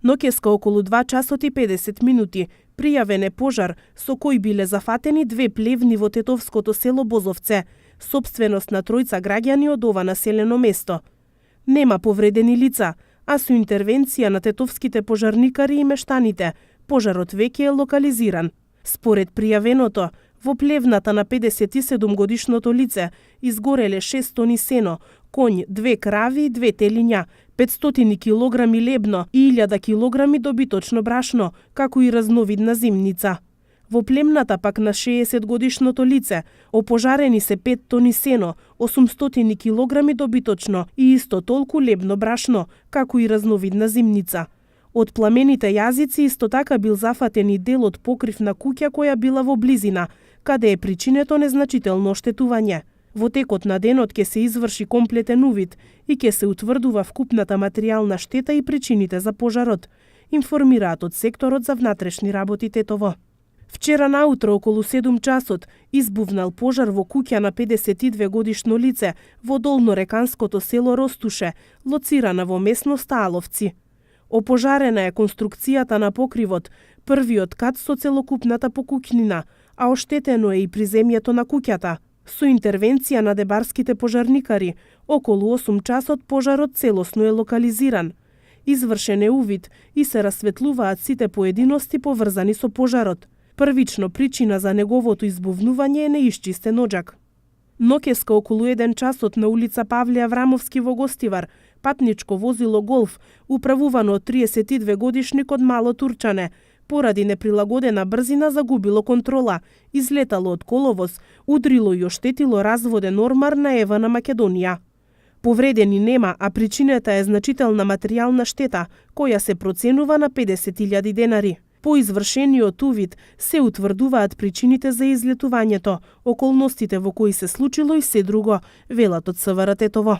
Ноќеска околу 2 часот и 50 минути пријавен е пожар со кој биле зафатени 2 плевни во тетовското село Бозовце, сопственост на тројца граѓани од ова населено место. Нема повредени лица, а со интервенција на тетовските пожарникари и мештаните, пожарот веќе е локализиран. Според пријавеното, во плевната на 57 годишното лице изгореле 6 тони сено, конј, 2 крави и 2 телиња, 500 килограми лебно и 1000 килограми добиточно брашно, како и разновидна зимница. Во племната пак на 60 годишното лице опожарени се 5 тони сено, 800 килограми добиточно и исто толку лебно брашно, како и разновидна зимница. Од пламените јазици исто така бил зафатен и дел од покрив на куќа која била во близина, каде е причинето незначително оштетување. Во текот на денот ќе се изврши комплетен увид и ќе се утврдува вкупната материјална штета и причините за пожарот, информираат од секторот за внатрешни работи Тетово. Вчера наутро околу 7 часот избувнал пожар во куќа на 52 годишно лице во долнореканското село Ростуше, лоцирана во местноста Аловци. Опожарена е конструкцијата на покривот, првиот кат со целокупната покуќнина, а оштетено е и приземјето на куќата. Со интервенција на дебарските пожарникари, околу 8 часот пожарот целосно е локализиран. Извршен е увид и се расветлуваат сите поединости поврзани со пожарот. Првично причина за неговото избувнување е неисчистен оџак. Ноќеска околу 1 часот на улица Павле Аврамовски во Гостивар, патничко возило Голф, управувано од 32 годишникот Мало Турчане, поради неприлагодена брзина загубило контрола, излетало од коловоз, удрило и оштетило разводен ормар на Евана Македонија. Повредени нема, а причината е значителна материјална штета, која се проценува на 50.000 денари. По извршениот увид се утврдуваат причините за излетувањето, околностите во кои се случило и се друго, велат од СВР Тетово.